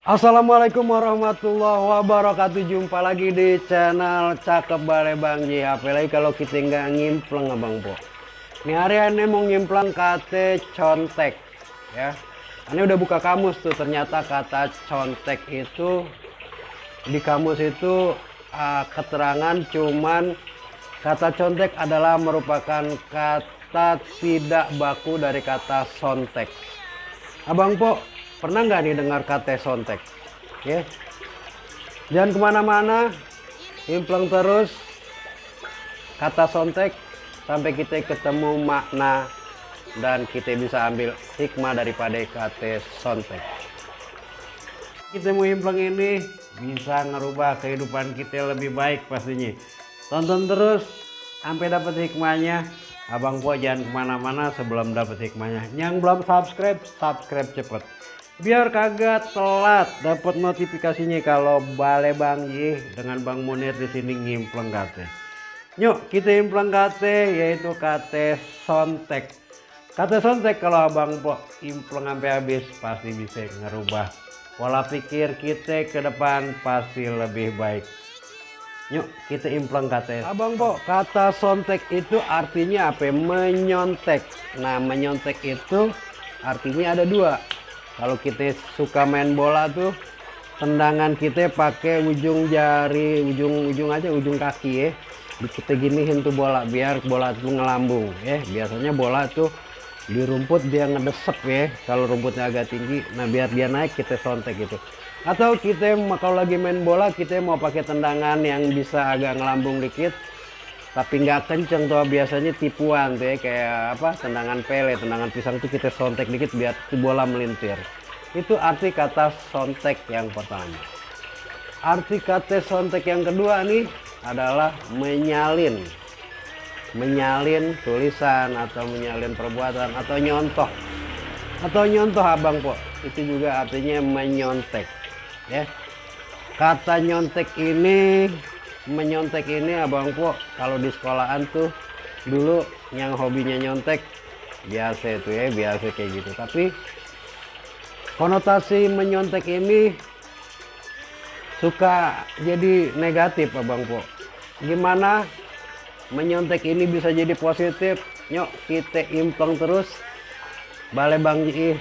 Assalamualaikum warahmatullahi wabarakatuh. Jumpa lagi di channel Cakep Bale Bang Ji. Apalagi kalau kita nggak ngimpleng abang po. Ini hari ini mau ngimpleng kata contek ya. Ini udah buka kamus tuh, ternyata kata contek itu di kamus itu keterangan cuman kata contek adalah merupakan kata tidak baku dari kata sontek. Abang po, pernah nggak nih dengar kata sontek? Ya, jangan kemana-mana, impleng terus kata sontek sampai kita ketemu makna dan kita bisa ambil hikmah daripada kata sontek. Kita mau impleng ini bisa ngerubah kehidupan kita lebih baik pastinya. Tonton terus sampai dapat hikmahnya. Abang po jangan kemana-mana sebelum dapat hikmahnya. Yang belum subscribe, subscribe cepet. Biar kagak telat dapat notifikasinya kalau Bale Bang Ji dengan Bang Munir di sini ngimpleng kate. Yuk kita impleng kate, yaitu kate sontek. Kate sontek kalau abang po impleng sampai habis pasti bisa ngerubah pola pikir kita ke depan, pasti lebih baik. Yuk kita impleng kate. Abang po, kata sontek itu artinya apa? Menyontek. Nah, menyontek itu artinya ada dua. Kalau kita suka main bola tuh, tendangan kita pakai ujung jari, ujung kaki ya. Kita giniin tuh bola biar bola tuh ngelambung ya. Biasanya bola tuh di rumput dia ngedesep ya. Kalau rumputnya agak tinggi, nah biar dia naik kita sontek gitu. Atau kita kalau lagi main bola kita mau pakai tendangan yang bisa agak ngelambung dikit tapi nggak kenceng tuh, biasanya tipuan tuh ya, kayak apa, tendangan pele, tendangan pisang tuh kita sontek dikit biar bola melintir. Itu arti kata sontek yang pertama. Arti kata sontek yang kedua nih adalah menyalin. Menyalin tulisan atau menyalin perbuatan atau nyontoh. Atau nyontoh abang po, itu juga artinya menyontek ya. Kata nyontek ini, menyontek ini abang po, kalau di sekolahan tuh dulu yang hobinya nyontek biasa itu ya, biasa kayak gitu. Tapi konotasi menyontek ini suka jadi negatif abang po. Gimana menyontek ini bisa jadi positif? Yuk kita impleng terus Bale Bang Ji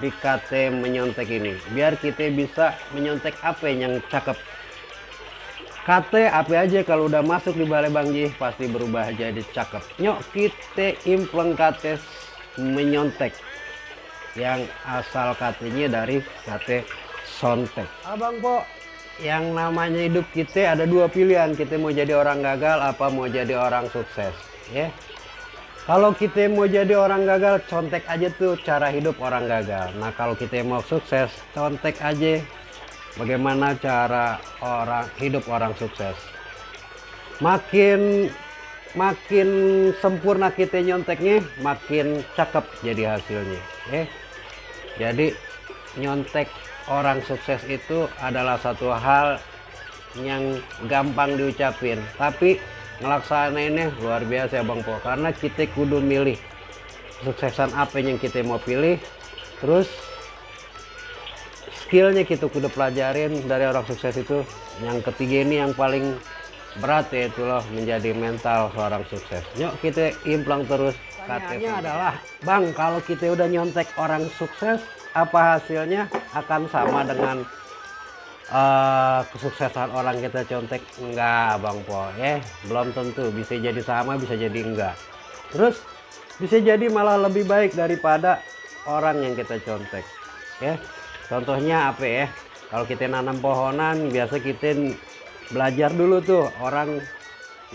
di kata menyontek ini biar kita bisa menyontek apa yang cakep. Kata apa aja kalau udah masuk di Bale Bang Ji pasti berubah jadi cakep. Yuk kita impleng kata menyontek yang asal katanya dari kata sontek. Abang po, yang namanya hidup kita ada dua pilihan, kita mau jadi orang gagal apa mau jadi orang sukses ya. Kalau kita mau jadi orang gagal, contek aja tuh cara hidup orang gagal. Nah kalau kita mau sukses, contek aja bagaimana cara hidup orang sukses. Makin sempurna kita nyonteknya, makin cakep jadi hasilnya. Jadi nyontek orang sukses itu adalah satu hal yang gampang diucapin, tapi ngelaksanainnya luar biasa ya bang po, karena kita kudu milih kesuksesan apa yang kita mau pilih, terus skillnya kita kudu pelajarin dari orang sukses itu. Yang ketiga ini yang paling berat, yaitu loh menjadi mental seorang sukses. Yuk kita impleng terus. Katanya adalah bang, kalau kita udah nyontek orang sukses apa hasilnya akan sama dengan kesuksesan orang kita contek? Enggak bang po ya, belum tentu. Bisa jadi sama, bisa jadi enggak. Terus bisa jadi malah lebih baik daripada orang yang kita contek ya. Contohnya apa ya, kalau kita nanam pohonan biasa kita belajar dulu tuh orang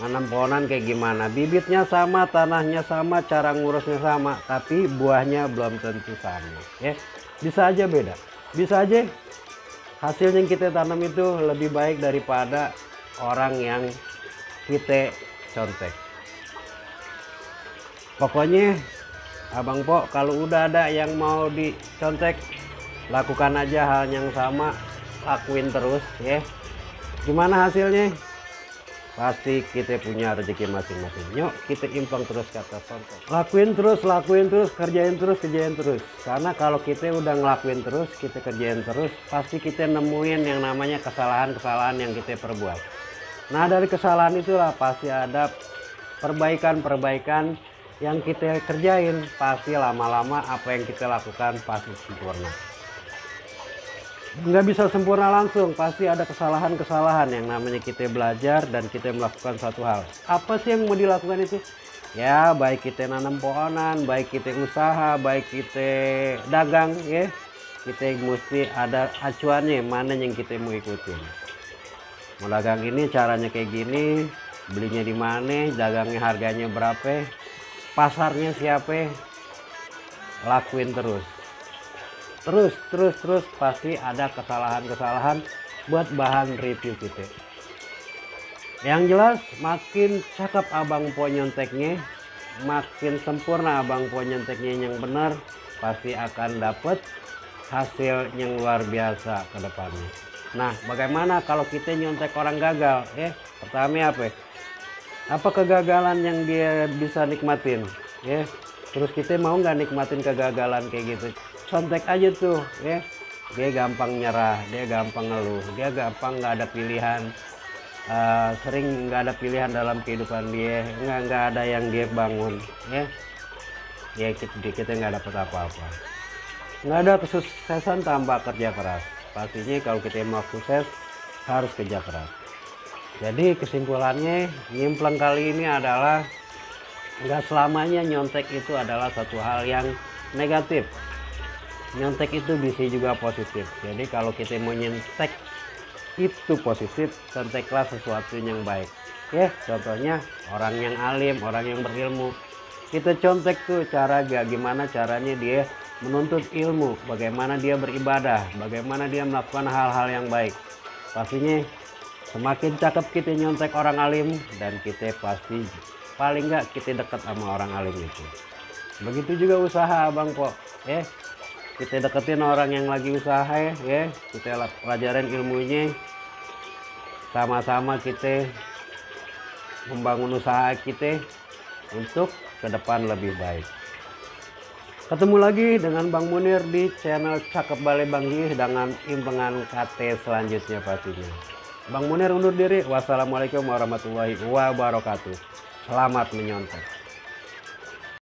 nanam pohonan kayak gimana, bibitnya sama, tanahnya sama, cara ngurusnya sama, tapi buahnya belum tentu sama ya. Bisa aja beda, bisa aja hasil yang kita tanam itu lebih baik daripada orang yang kita contek. Pokoknya abang po, kalau udah ada yang mau dicontek, lakukan aja hal yang sama, lakuin terus ya. Gimana hasilnya? pasti kita punya rezeki masing-masing. Yuk kita implang terus kata sontek. Lakuin terus, kerjain terus. Karena kalau kita udah ngelakuin terus, kita kerjain terus, pasti kita nemuin yang namanya kesalahan-kesalahan yang kita perbuat. Nah dari kesalahan itulah pasti ada perbaikan-perbaikan yang kita kerjain. Pasti lama-lama apa yang kita lakukan pasti sempurna. Nggak bisa sempurna langsung, pasti ada kesalahan-kesalahan yang namanya kita belajar dan kita melakukan satu hal. Apa sih yang mau dilakukan itu? Ya baik kita nanam pohonan, baik kita usaha, baik kita dagang ya, kita mesti ada acuannya mana yang kita mau ikutin. Mau dagang ini caranya kayak gini, belinya di mana, dagangnya harganya berapa, pasarnya siapa, lakuin terus pasti ada kesalahan-kesalahan buat bahan review kita. Yang jelas makin cakep abang po nyonteknya, makin sempurna abang po nyonteknya yang benar, pasti akan dapat hasil yang luar biasa ke depannya. Nah bagaimana kalau kita nyontek orang gagal? Pertama apa kegagalan yang dia bisa nikmatin ya? Terus kita mau nggak nikmatin kegagalan kayak gitu? Contek aja tuh ya, dia gampang nyerah, dia gampang ngeluh, dia gampang nggak ada pilihan, sering nggak ada pilihan dalam kehidupan dia, nggak ada yang dia bangun ya, kita nggak dapat apa-apa, nggak ada kesuksesan tanpa kerja keras. Pastinya kalau kita mau sukses harus kerja keras. Jadi kesimpulannya nyimpleng kali ini adalah nggak selamanya nyontek itu adalah satu hal yang negatif. Nyontek itu bisa juga positif. Jadi kalau kita mau nyontek itu positif, conteklah sesuatu yang baik ya. Contohnya orang yang alim, orang yang berilmu, kita contek tuh gimana caranya dia menuntut ilmu, bagaimana dia beribadah, bagaimana dia melakukan hal-hal yang baik. Pastinya semakin cakep kita nyontek orang alim, dan kita pasti paling nggak kita dekat sama orang alim itu. Begitu juga usaha abang po ya, kita deketin orang yang lagi usaha ya, kita pelajarin ilmunya, sama-sama kita membangun usaha kita untuk ke depan lebih baik. Ketemu lagi dengan Bang Munir di channel Cakep Bale Bang Ji dengan impengan KT selanjutnya pastinya. Bang Munir undur diri. Wassalamualaikum warahmatullahi wabarakatuh. Selamat menyontek.